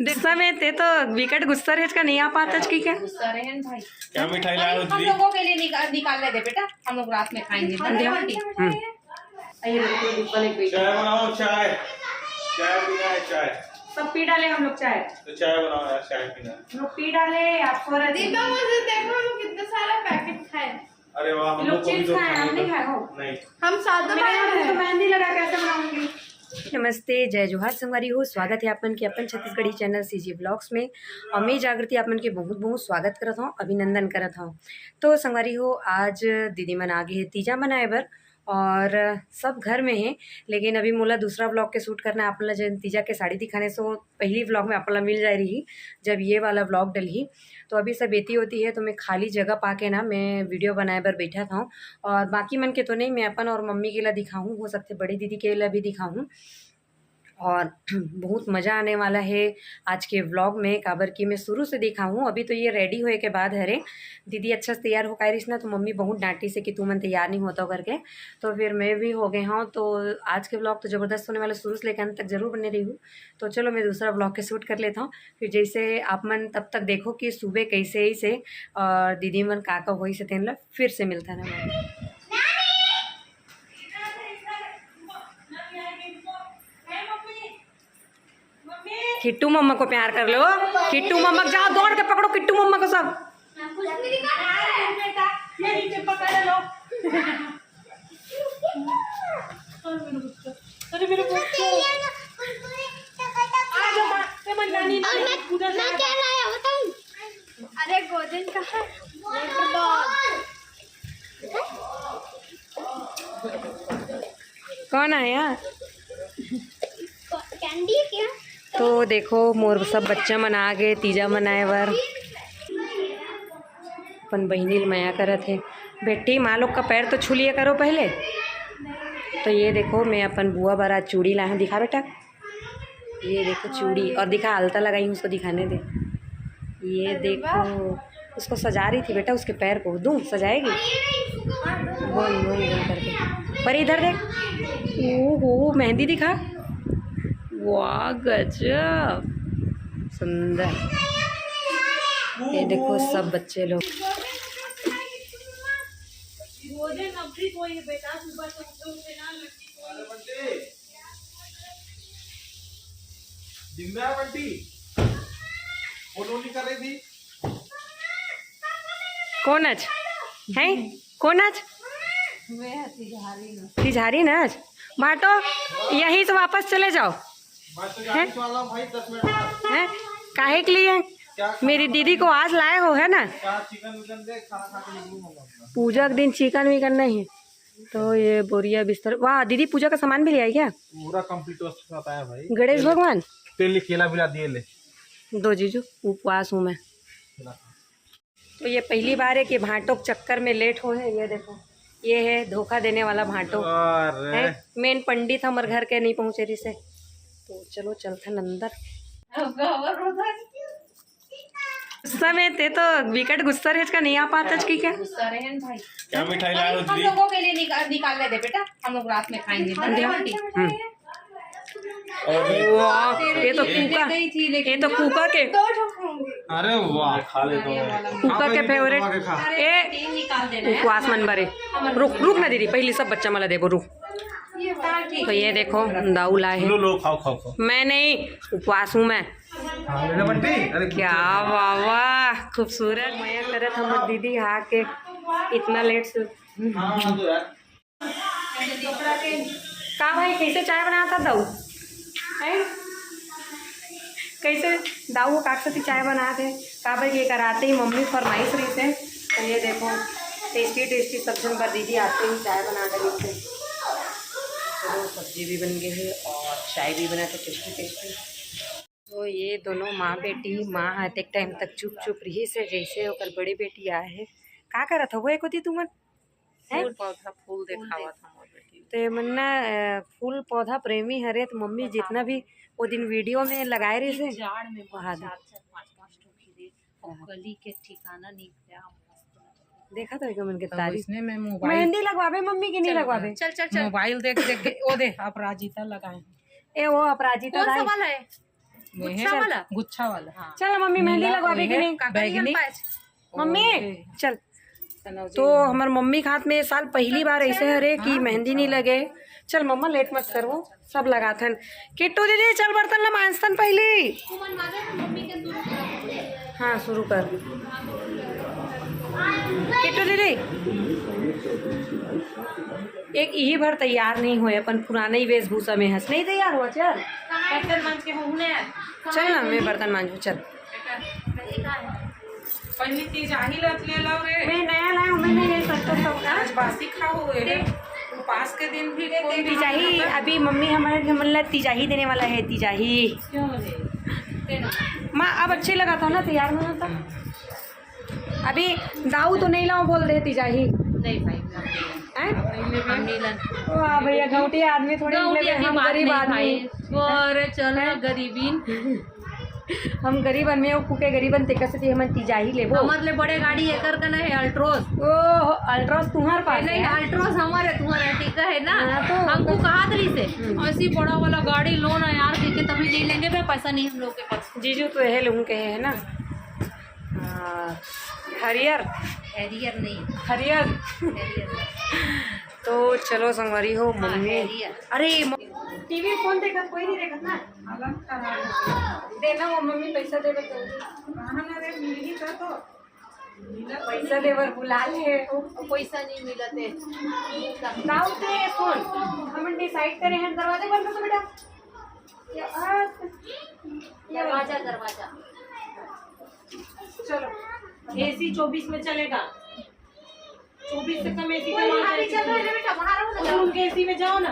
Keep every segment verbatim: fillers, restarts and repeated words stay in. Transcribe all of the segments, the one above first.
गुस्सा में ते तो विकट गुस्सा रहेच का, नहीं आ पात हच कि क्या? गुस्सा रहे हैं भाई। क्या मिठाई लाए हो हम दीदी? लोगों के लिए निकाल निकाल ले दे बेटा, हम लोग रात में खाएंगे। धन्यवाद। हम्म। ये देखो, डिब्बा लेके गई। चाय बनाओ, चाय। चाय पीना है, चाय। सब पी डाले हम लोग चाय। तो चाय बनाओ यार, चाय पीना है। हम लोग पी डाले, आप सो रहे थे। दीपा, मुझे देखो, हम कितना सारा पैकेट खाए। अरे वाह, हम लोग लोग को भी चिप्स तो खाए, खाने हम नहीं का खाए हो। नहीं। हम सादा मेरे बनाए यहाँ पे तो हैं। मेहंदी लगा, कैसे बनाऊंगी? नमस्ते, जय जोहार संगवारी हो, स्वागत है आप मन के अपन छत्तीसगढ़ी चैनल सीजी व्लॉग्स में। और मैं जागृति आप मन के बहुत बहुत स्वागत करत हूँ, अभिनंदन करत हूँ। तो संगवारी हो, आज दीदी मन आ गे हे तीजा मनाए बर और सब घर में हे, लेकिन अभी मोला दूसरा व्लॉग के शूट करना है। आप मन ला जन तीजा के साड़ी दिखाने सो पहली व्लॉग में आप मन ला मिल जाए रही, जब ये वाला व्लॉग डलही। तो अभी सब एती ओती है, तो मैं खाली जगह पाके ना मैं वीडियो बनाए बर बैठा था। और बाकी मन के तो नहीं, मैं अपन और मम्मी के ला दिखाहूँ, हो सकथे बड़ी दीदी के ला भी दिखाहूँ। और बहुत मजा आने वाला है आज के व्लॉग में, काबर कि मैं शुरू से दिखाहूँ। अभी तो ये रेडी होए के बाद हरे, दीदी अच्छा से तैयार हो काहे रहिस ना, तो मम्मी बहुत डांटिस हे कि तुमन तैयार नहीं होत हो करके। तो फिर मैं भी हो गए हूँ। तो आज के व्लॉग तो जबरदस्त होने वाला, शुरू से लेकर अंत तक जरूर बने रही हूँ। तो चलो मैं दूसरा व्लॉग के शूट कर लेता हूँ, फिर जैसे आप मन तब तक देखो कि सुबह कैसे ही से और दीदी मन का का होइस हे, तेन ला फिर से मिलता ना। किट्टू मम्मा को प्यार कर लो, किट्टू मम्मा को जाओ, दौड़ के पकड़ो किट्टू मम्मा को सब। अरे मेरे बच्चों। आ जाओ, माँ, ये मन नानी, और नानी, मैं, पूजा मैं क्या लाया बताऊं? अरे गोदन का है। कौन आया? कैंडी क्या? तो देखो, मोर सब बच्चा मन आ गे तीजा मनाए बर। अपन बहिनी ल मया करत हे। बेटी, माँ लोग का पैर तो छू लिया करो पहले। तो ये देखो, मैं अपन बुआ बर आज चूड़ी लाए हूँ, दिखा बेटा। ये देखो चूड़ी, और दिखा, आलता लगाई हूँ, उसको दिखाने दे। ये देखो, उसको सजा रही थी बेटा, उसके पैर को। दूँ, सजाएगी? बोल, बोल, बोल करके। पर इधर देख, ओ हो, मेहंदी दिखा। वाह, गजब, सुंदर। ये देखो, सब बच्चे लोग। भोजन अभी कोई बेटा, सुबह से उठे उठे ना लड़की कोई। अरे बंटी, जिंदा है बंटी? फोन नहीं कर रही थी? कोन आज? हैं? कोन आज? तिजहारी नाच। भाटो, यहीं से वापस चले जाओ। मैं तो जाने वाला हूँ भाई, दस मिनट बाद। हैं? काहे के लिए? क्या खाना मेरी दीदी को आज लाए हो, है ना? क्या चिकन विकन दे, खाना खा के निकलूंगा मैं अपना। पूजा के दिन चिकन विकन नहीं। तो ये बोरिया बिस्तर, वाह दीदी, पूजा का सामान भी ले आई क्या? पूरा कंप्लीट वस्तु के साथ आया भाई। गणेश भगवान? तेल केला भी ला दिए ले। दो जीजू, उपवास हूँ मैं। तो ये पहली बार है कि भांटो के चक्कर में लेट हो है। ये देखो, ये है धोखा देने वाला भांटो। अरे। हैं? मेन पंडित हमर घर के नहीं पहुंचे रहिसे। तो चलो चलथन अंदर। गुस्सा में ते तो विकट गुस्सा रहेच का, नहीं आ पात हच कि क्या? गुस्सा रहे हैं भाई। क्या मिठाई लाए हो हम दीदी? लोगों के लिए निकाल निकाल ले दे बेटा, हम लोग रात में खाएंगे। धन्यवाद। हम्म। और वाह, ये तो तेरे लिए कूका, लेके गई थी, लेकिन ये तो कूका के। अरे वाह, खा लेता हूँ। कूका के फेवरेट। खा। ए, तीन निकाल देना है। उपवास मन बरे। रुक, रुक ना दीदी, पहली सब बच्चा मला देबो, रुक। तो ये देखो, दाऊ लाए हैं। लो, लो, खाओ, खाओ, खाओ। मैं नहीं, उपवास हूँ मैं। हाँ, ले ले बंटी। अरे क्या वाह, वाह, खूबसूरत। मया करत हमर दीदी हा के इतना लेट से। हाँ, हाँ, तो यार। का भाई, कैसे चाय बनात हा दाऊ? हैं? कैसे दाऊ काकसती चाय बनात हे? काबर के एकर आते ही मम्मी फरमाइश रहिसे। तो ये देखो, टेस्टी टेस्टी सब्जी बर दीदी आते ही चाय बना डरिसे। चलो, सब्जी भी बन गई है और चाय भी बना के टेस्टी टेस्टी। तो ये दोनों माँ बेटी, माँ ह अतेक टाइम तक चुप चुप रहिसे, जैसे ओकर बड़ी बेटी आए हे। का करत हवो एको दी तुमन? हैं? फूल पौधा, फूल देखावत हवो बेटी। ते मन ना, अ, फूल पौधा प्रेमी हरे, तो मम्मी जितना भी वो दिन वीडियो में लगाए रहिसे, जाड़ में वहाँ दे। चार चार पाँच पाँच ठो खिले और कली के ठिकाना नहीं भया, मस्त। देखा तो एक मन के अब तारीफ। इसने में मोबाइल मेहंदी लगवाबे मम्मी की, नहीं चल, लगवाबे? चल, चल, चल। मोबाइल देख देख के, ओ दे, अपराजिता लगाए हैं। ए, वो अपराजिता कौन सा दाई। वाला है? गुच्छा वाला? गुच्छा वाला, हाँ। चल ना मम्मी, मेहंदी नीला लगवा दे कि नहीं? काका, बैगनी। मम्मी, चल। तो हमारे मम्मी के हाथ में ये साल पहली बार ऐसे हरे कि मेहंदी नहीं लगे। चल मम्मा, लेट मत करवो, सब लगाथन। किट्टू दीदी, चल बर्तन ला मांजथन पहली। हाँ, शुरू कर। किट्टू दीदी, एक इही भर तैयार नहीं होए, अपन पुराना ही वेशभूषा में हस, नहीं तैयार हुआ? चल, बर्तन मांज के हूँ ने। चल ना, मैं बर्तन मांजू, चल। पहली तिजाही लत ले लो रे। मैं नया लाया हूँ, मैंने ये सब तो सब आज बासी खाओ रे। उपास के दिन भी कोई तिजाही, अभी मम्मी हमारे हमन ला तिजाही देने वाला है, तिजाही। क्यों रे? माँ, अब अच्छे लगा था ना, तैयार में होता। अभी दाऊ तो नहीं लाओ बोल रहे तिजाही। नहीं भाई, हम नहीं लाए। हैं? हम नहीं लाए। वाह भैया, गौंटिया आदमी थोड़ी गौंटिया लेवे, की हम बात गरीब नहीं आदमी। भाई। और चल ना हैं? गरीबीन। हम गरीब आदमी, वो कुके गरीबन ते कसे हमन तिजाही लेबो। हमर ले बड़े गाड़ी एकर कना है, Altroz। ओह, Altroz तुम्हार पास नहीं, है? Altroz हमारे, तुम्हारा टीका है ना। हाँ, तो हमको कहा रही से, हम्म। ऐसी बड़ा वाला गाड़ी लो ना यार, देखे तभी ले लेंगे भाई, पैसा नहीं हम लोग के पास। जीजू तो है, लोगों के है ना। हाँ, हरियर। हरियर नहीं। हरियर। हरियर। तो चलो संगवारी हो, हाँ, मम्मी। हरियर। अरे, म-, टीवी कौन देखत? कोई नहीं देखत ना। हालत खराब है। देना वो मम्मी, पैसा देवे तो। कहाँ ना रे, मिलही का तो। पैसा देवर बुला ले। वो पैसा नहीं मिलत है। दाऊ ते फोन। हमन डिसाइड करे हैं, दरवाजा बंद कर बेटा। या, आ, दरवाजा, दरवाजा। चलो, एसी चौबीस में चलेगा। चौबीस से कम एसी का कोई नहीं, माल अभी चल रहा है ना बेटा, बाहर आओ ना, उस रूम के एसी में जाओ ना।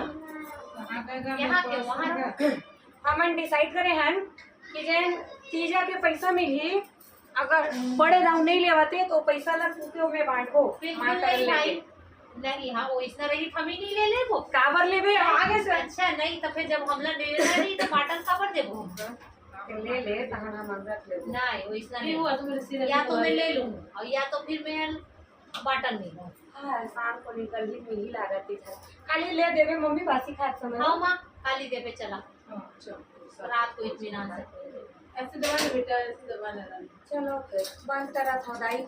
यहाँ पे, वहाँ रहो। हमन डिसाइड करे हन कि जेन तीजा के पैसा मिलही, अगर बड़े दाऊ नहीं लेवाते तो पैसा ला तू के ओमे बांटबो। बिल्कुल माँ कर नहीं लेके। भाई, नहीं, हाँ, वो इसना रही, हम ही नहीं ले लेबो। काबर लेबे आगे से? अच्छा, नहीं तो फिर जब हमला नहीं लेना नहीं तो बाटन काबर देबो? ले ले, तहन हम रख लेबो। नहीं, वो इसना नहीं, नहीं। वो तो मेरे सिर या तो मैं ले लूँ और या तो फिर मैं बाटन नहीं लूँ। हाँ, शाम को निकल ही, मिल ही लागत है। खाली ले देबे मम्मी, बासी खात समय। हाँ माँ, खाली देबे, चला। हाँ, चल। रात को इतनी ना से। ऐसे दबा ले बेटा, ऐसे दबा ले। चलो, बंद करा था दाई।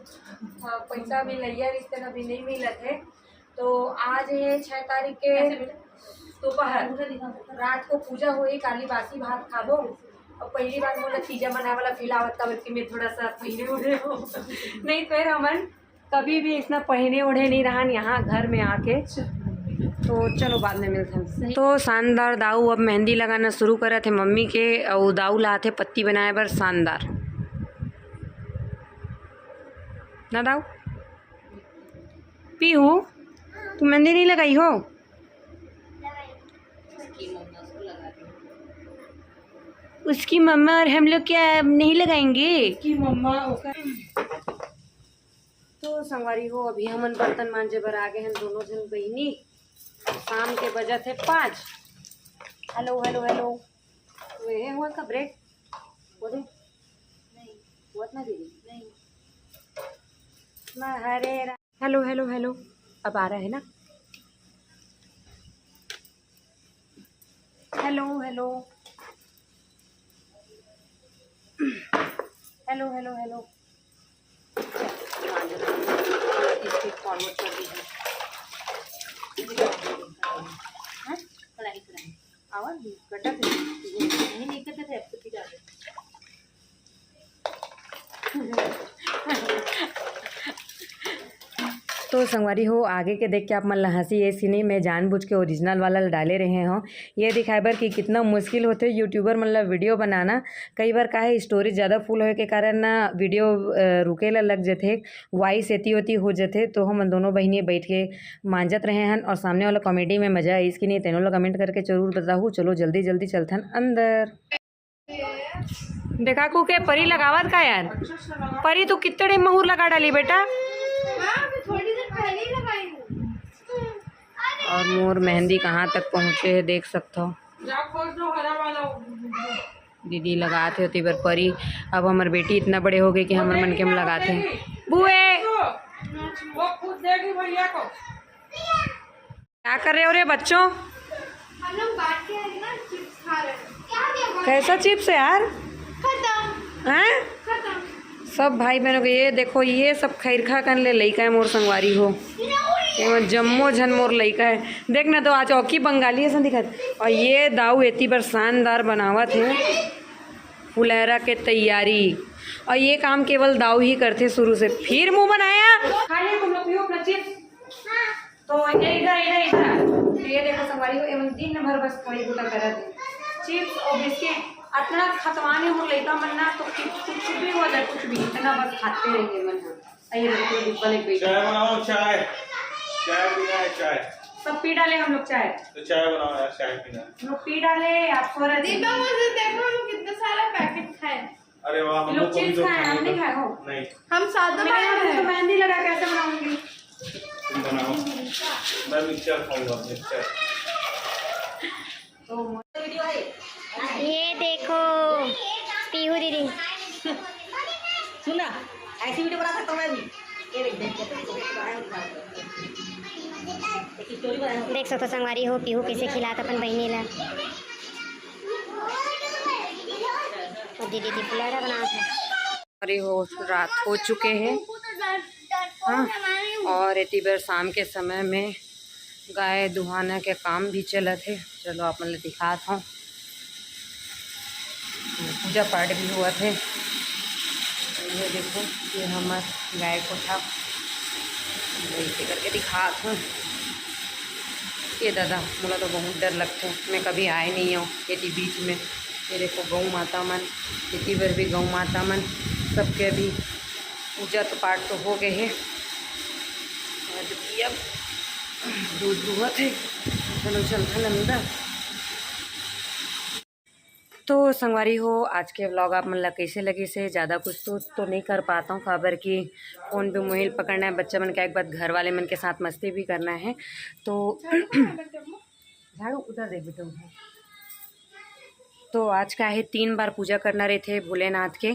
हाँ, पैसा भी लैया रिश्ते में भी नहीं मिलत है। तो आज है छह तारीख के दोपहर, रात को पूजा होई, काली बासी भात खाबो। और पहली बार मोला तीजा मनाए वाला फील आवत, काबर कि मैं थोड़ा सा पहने ओढ़े हो। नहीं तो फिर हमन कभी भी इसना पहने ओढ़े नहीं रहन यहाँ घर में आके। तो चलो बाद में मिलते हैं। तो शानदार दाऊ अब मेहंदी लगाना शुरू करे थे मम्मी के, और दाऊ लाते पत्ती बनाए बर शानदार ना दाऊ। पीहू, तू मेहंदी नहीं लगाई हो? उसकी मम्मा और हम लोग क्या नहीं लगाएंगे? उसकी मम्मा ओकर। तो संगवारी हो, अभी हमन बर्तन मांजे बर आ गए हैं दोनों जन बहिनी। शाम के बजत है पाँच। Hello, hello, hello. वे है हुआ का ब्रेड? वो दे। नहीं। हुआ ना दीदी? नहीं। मैं हरे रा-, हेलो, हेलो, हेलो। अब आ रहा है ना? Hello, hello. Hello, hello, hello. इसको फॉरवर्ड कर दीजिए। हाँ? कढ़ाई, कढ़ाई। आवा, गड्ढा से। नहीं, नहीं करते थे, अब तो पिघला दे। तो संगवारी हो, आगे के देख के आप मन ला हंसी ए सीने में जानबूझ के ओरिजिनल वाला डाले रहे हो, ये दिखाए बर कि कितना मुश्किल होथे यूट्यूबर मन ला वीडियो बनाना। कई बार का है, स्टोरेज ज़्यादा फुल होए के कारण ना वीडियो, अ, रुके ला लग जथे, वॉइस एती ओती हो जथे। तो हमन दोनों बहिनी बैठ के मांजत रहे हन और सामने वाला कॉमेडी में मजा आइस कि नहीं, तेनो ला कमेंट करके जरूर बताहू। चलो जल्दी जल्दी चलथन अंदर। देखा कुके परी लगावत का यार? परी, तू कितने महूर लगा डाली बेटा? हाँ, मैं थोड़ी देर पहले ही लगाई हूँ। और मोर मेहंदी कहाँ तक पहुँचे है, देख सकत हो। दीदी लगात हे ओती बर परी। अब हमर बेटी इतना बड़े हो गए कि हमर मन के हम लगात हे। बुए, वो खुद देगी भैया को। क्या कर रहे हो रे बच्चों? हम लोग बात किया है ना, चिप्स खा रहे कैसा चिप्स है यार? खत्म। हैं? खत्म। सब भाई बहनों को ये देखो, ये सब खैरखा कन ले लइका है मोर संगवारी हो। ये मन जम्मो झन मोर लइका है। देख ना, तो आज औकी बंगाली ऐसा दिखत। और ये दाऊ एती बर शानदार बनावत है फुलैरा के तैयारी। और ये काम केवल दाऊ ही करथे शुरू से। फिर मुंह बनाया। खा लिया तुम लोग, पियो अपना चिप्स। तो ये इधर, इधर, इधर। तो ये देखो संगवारी हो, एमन दिन भर बस खाई बूता करत हे। चिप्स और बिस्किट अतना खतवाने मोर लइका मन ना, तो कुछ, कुछ भी हो जाए, कुछ भी, इतना बस खाते रहेंगे मन। ये देखो, डिब्बा लेके बैठे। चाय बनाओ, चाय। चाय पीना है, चाय। सब पी डाले हम लोग चाय। तो चाय बनाओ यार, चाय पीना है। हम लोग पी डाले, आप सो रहे थे। दीपा, मुझे देखो, हम कितना सारा पैकेट खाए। अरे वाह, हम लोग को भी चिप्स दो खाए, खाने हम नहीं का। खाए हो। नहीं। हम साथ में मेरे हाथ में तो मेहंदी लगा, कैसे बनाऊंगी? तुम बनाओ। मैं मिक्सचर खाऊंगा, मिक्सचर। ये देखो, पीहू दीदी। सुना, ऐसी वीडियो बना सकता हूँ मैं भी। ये देख, देख, देख, देख, देख, एक स्टोरी बनाया हूँ। देख सकथो संगवारी हो, पीहू कैसे खिलात अपन बहिनी ला। और दीदी दी फुलैरा बनात हे। अरे हो, रात हो चुके हे। हाँ, और एती बर शाम के समय में गाय दुहाना के काम भी चलत हे। चलो, आप मन ल दिखात हव, पूजा पाठ भी होवत हे। ये देखो, ये हमर गाय कोठा, ऐसे करके दिखात हव। ये दादा, मोला तो बहुत डर लगथे, मैं कभी आए नहीं हूँ एती बीच में। ये देखो, गौ माता मन, एती बर भी गौ माता मन, सबके अभी पूजा तो पाठ तो हो गए हे। और अभी अब दूध दुहत हे। चलो, चलथन अंदर। तो संगवारी हो, आज के व्लॉग आप मन ला कैसे लगिस हे? ज़्यादा कुछ तो, तो नहीं कर पाता हूँ, काबर कि फ़ोन पे मोबाइल पकड़ना है, बच्चा मन के, एक बार घर वाले मन के साथ मस्ती भी करना है। तो झाड़ू उधर दे बेटा, उधर। तो आज का है, तीन बार पूजा करना रहिथे भोलेनाथ के,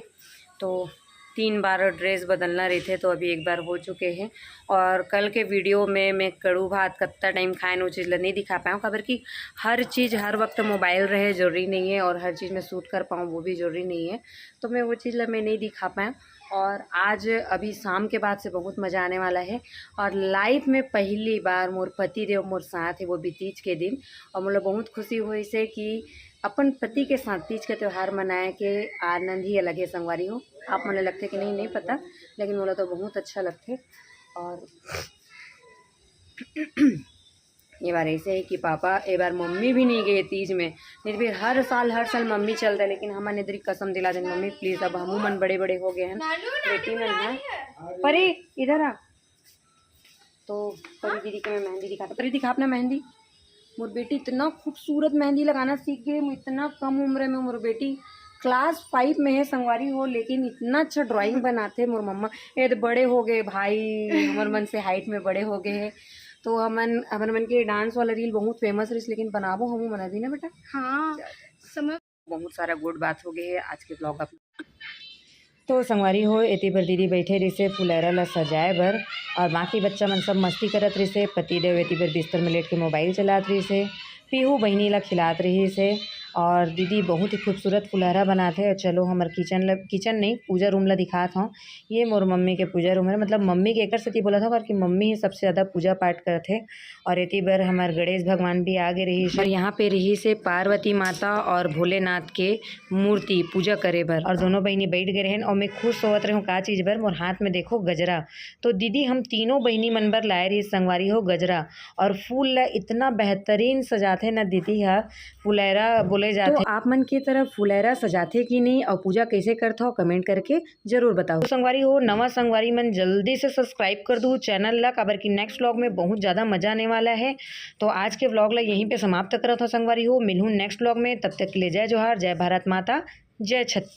तो तीन बार ड्रेस बदलना रहिथे, तो अभी एक बार हो चुके हे। और कल के वीडियो में मैं कड़ू भात कत्ता टाइम खाएन, वो चीज़ ला नहीं दिखा पाया हूँ, काबर कि हर चीज़ हर वक्त मोबाइल रहे जरूरी नहीं है, और हर चीज़ में शूट कर पाऊँ, वो भी जरूरी नहीं है, तो मैं वो चीज़ ला मैं नहीं दिखा पाया। और आज अभी शाम के बाद से बहुत मज़ा आने वाला है, और लाइफ में पहली बार मोर पति देव मोर साथ है, वो भी तीज के दिन, और मोला बहुत खुशी होइस हे कि अपन पति के साथ तीज के त्यौहार मनाए के आनंद ही अलग है संगवारी हो। आप मन ल लगथे कि नहीं, नहीं पता, लेकिन मोला तो बहुत अच्छा लगथे। और ये बार ऐसे है कि पापा, ये बार मम्मी भी नहीं गए तीज में, नहीं तो फिर हर साल, हर साल मम्मी चलता है, लेकिन हमन इधर कसम दिला देन, "मम्मी please, अब हमू मन बड़े बड़े हो गए हैं, बेटी मन है।" परी, इधर आ। तो परी दीदी के मैं मेहंदी दिखाता, परी दिखा अपना मेहंदी। मोर बेटी इतना खूबसूरत मेहंदी लगाना सीख गए, इतना कम उम्र में मोर बेटी क्लास फाइव में है संगवारी हो, लेकिन इतना अच्छा ड्राइंग बनाथे मोर मम्मा। ये तो बड़े हो गए भाई, हमर मन से हाइट में बड़े हो गए हैं। तो हमन, हमर मन के डांस वाला रील बहुत फेमस रहिस, लेकिन बनाबो हमू मन अभी ना बेटा। हाँ, समय बहुत सारा गुड बात हो गए है आज के ब्लॉग आप। तो संगवारी हो, एती बर दीदी बैठे रहिसे फुलैरा ला सजाए बर, और बाकी बच्चा मन सब मस्ती करत रहिसे। पतिदेव एती बर बिस्तर में लेट के मोबाइल चलात रहिसे, पीहू बहिनी ला खिलात रहिसे, और दीदी बहुत ही खूबसूरत फुलैरा बनात हे। चलो, हमर किचन ला, किचन नहीं, पूजा रूम ला दिखात हूँ। ये मोर मम्मी के पूजा रूम है, मतलब मम्मी के एकर सेती बोला था, क्योंकि मम्मी ही सबसे ज़्यादा पूजा पाठ करत हे। और एती बर हमर गणेश भगवान भी आ गे रहिस हे। और यहाँ पे रहिसे पार्वती माता और भोलेनाथ के मूर्ति पूजा करे बर, और दोनों बहिनी बैठ गए रहेन। और मैं खुश होवत रहूँ का चीज़ बर, मोर हाथ में देखो गजरा। तो दीदी हम तीनों बहिनी मन बर लाए रहिस संगवारी हो गजरा, और फूल ला इतना बेहतरीन सजाथे ना दीदी हा, फुलैरा बोले जाथे। तो आप मन के तरफ फुलैरा सजाथे कि नहीं, और पूजा कैसे करथो, कमेंट करके जरूर बताओ। तो संगवारी हो, नवा संगवारी मन जल्दी से सब्सक्राइब कर दू चैनल ला, काबर कि नेक्स्ट व्लॉग में बहुत ज़्यादा मजा आने वाला है। तो आज के व्लॉग ला यहीं पे समाप्त करत हो संगवारी हो, मिलहूँ नेक्स्ट व्लॉग में। तब तक के लिए जय जोहार, जय भारत माता, जय छत्तीसगढ़।